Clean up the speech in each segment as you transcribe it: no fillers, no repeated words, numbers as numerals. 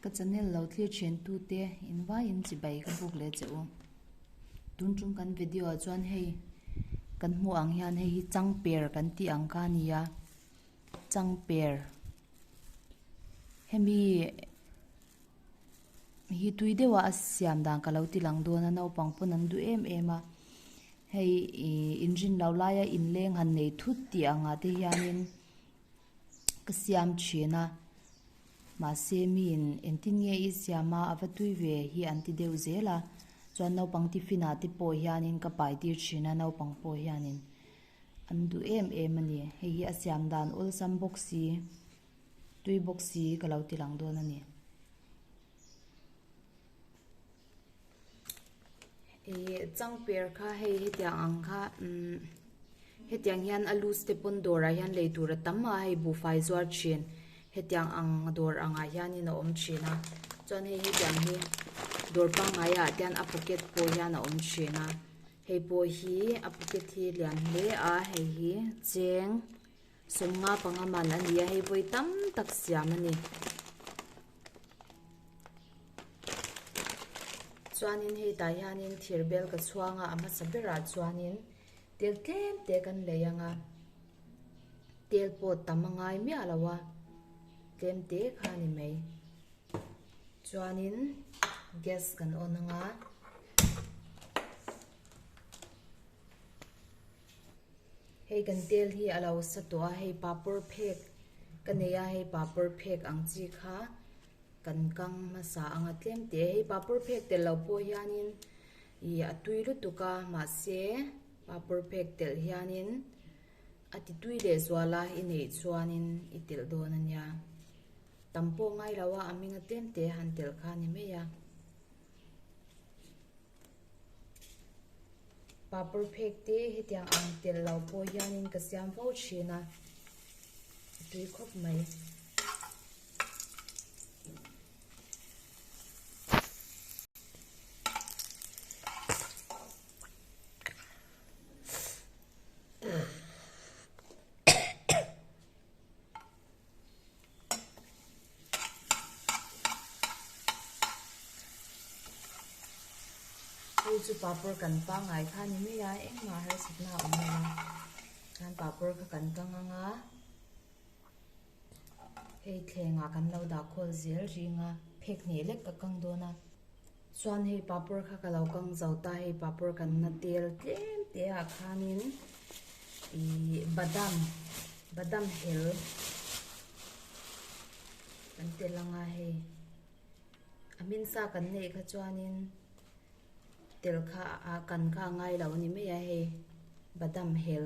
Ka channel lo thlir thian tute in vaiin chibai ka buk leh che u. Tun tum kan video ah chuan hei kan hmuh ang hian hei hi changper kan tih ang kha a ni a changper hemi hi tui deuh a a siam dan ka lo ti lang dawn a naupang pawn an duh em em a hei ih inrin loh laia inleng han nei thut tih angah te hianin. ka siam thin a mahse miin engtin nge i siam a a va tui ve hi an ti deuh zel a chuan naupang tiffin ah te pawh hianin ka pai tir thin a naupang pawh hianin an duh em em a ni hei hi a siam dan awlsam bawk si tui bawk si ka lo ti lang dawn a ni. Ihh changper kha hei hetiang ang kha umm hetiang hian a loose te pawn dawrah hian lei tur a tam a hei buhfai zuar thin hetiang ang dawr angah hianin a awm thin a chuan hei hetiang hi dawr pangngai ah te hian a pocket pawh hian a awm thin a hei pawh hi a pocket hi lian hle a hei hi cheng 50 panga man a ni a hei vawi tam tak siam a ni. Chuanin hei tah hianin thir bel ka chhuang a a hmasa berah chuanin tel tlem te kan lei ang a tel pawh tam a ngai miah lo a tlem te kha a ni mai chuanin gas kan on ang a. Hei kan tel hi a lo sa tawh a hei papawr phek ka nei a hei papawr phek ang chi kha kan kang hmasa ang a tlem teh hei papawr phek telh loh pawh hianin ih a tui lutuk a mahse papawr phek telh hianin a ti tui leh zual a i neih chuanin i telh dawn a nia tam pawh ngai lo a a hming a tlem teh han telh kha a ni mai a. Papawr phek te hetiang ang telh lo pawh hianin ka siam fo thin a, a tui khawp mai. Hei chu papawr kan pangngai kha a ni mai a engmah harsatna a awm lo a chuan papawr kha kan kang ang a hei thlengah kan lo dah khawl zel ring a phek hnih lek ka kang dawn a chuan hei papawr kha ka lo kang zo ta hei papawr kan na tel tlem te ah khanin Ihh badam badam hel kan tel anga hei a hmin sa kan neih kha chuanin tel kha a kan kha a ngai lo a ni mai a hei badam hel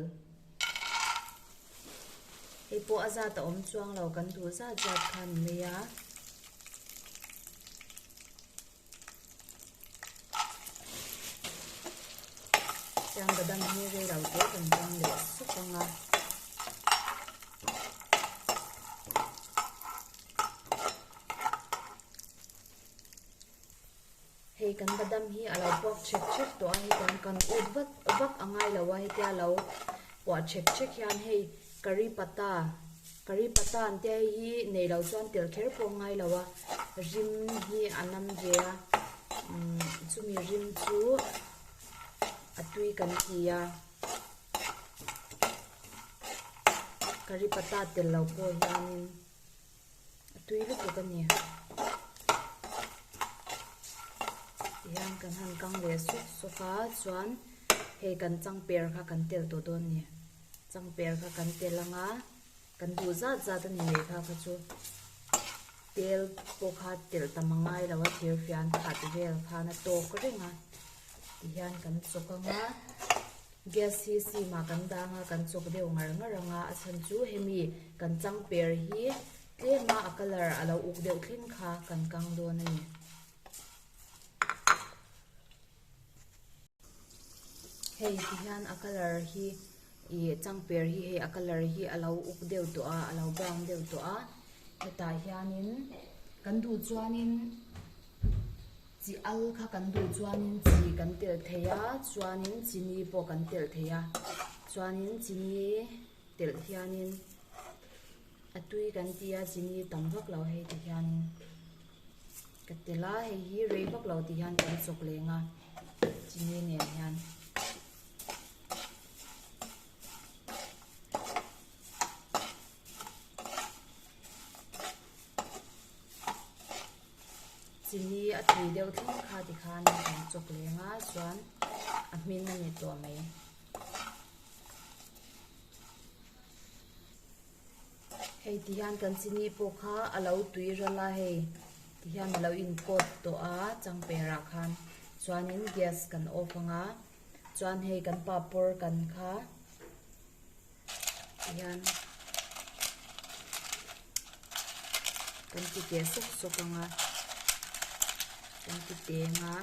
hei pawh a zat a awm chuang lo kan duh zat zat kha a ni mai a. Chuan badam hi rei lo te kan tang leh sup ang a. Hei kan badam hi a lo puak chek chek tawh a hetiang kan ut vak vak a ngai lo a hetia lo puah chek chek hian hei curry patta Curry patta an tia hei hi nei lo chuan tel kher pawh a ngai lo a, rim hi a nam ve a, umm chumi rim chu a tui kan ti a, curry patta tel lo pawh hianin a tui lutuk a ni. Tihian kan han kang leh sawk sawk a chuan hei kan changper kha kan tel tawh dawn a ni. Changper kha kan tel ang a, kan duh zat zat a ni mai kha kha chu tel pawh kha telh tam a ngai lo a thir fian khat vel khan a tawk reng a tihian kan chawk ang a gas hi sim ah kan dang a kan chawk deuh ngar ngar ang a a chhan chu hemi kan changper hi tlem a a colour a lo uk deuh thleng kha kan kang dawn a ni. Hei ti hian a colour hi ih changper hi hei a colour hi a lo uk deuh tawh a a lo brown deuh tawh a hetah hianin kan duh chuanin chi al kha kan duh chuanin chi kan telh thei a chuanin chini pawh kan telh thei a chuanin chini telh hianin. A tui kan ti a chini tam vak lo hei ti hianin. Ka tel a, hei hi rei vak lo tih hian kan chawk leng a, chini nen hian. Chini a tui deuh thleng kha tikhan kan chawk leng a, chuan a hmin a ni tawh mai. Hei ti hian kan chini pawh kha a lo tui ral a hei ti hian a lo in coat tawh a changper ah khan chuanin gas kan off ang a chuan hei kan papawr kan kha ti hian kan ti keh sawk sawk ang a kan ti teng a.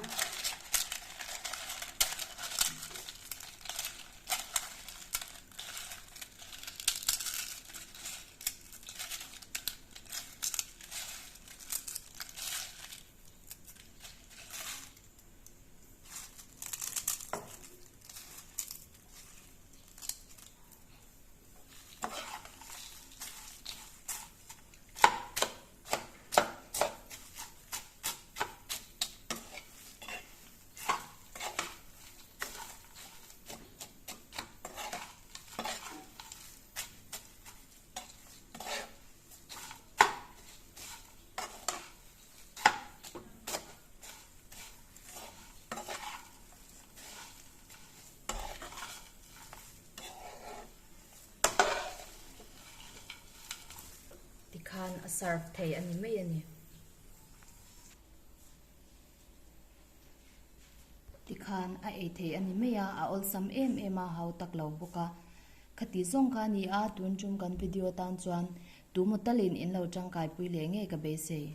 Tikhan a serve thei a ni mai a ni. Tikhan a ei thei a ni mai a, a awlsam em em a, hau tak lo bawk a. Khati zawng kha a ni a, tun tum kan video tan chuan tumaw talin in lo tangkaipui leh ngei ka beisei.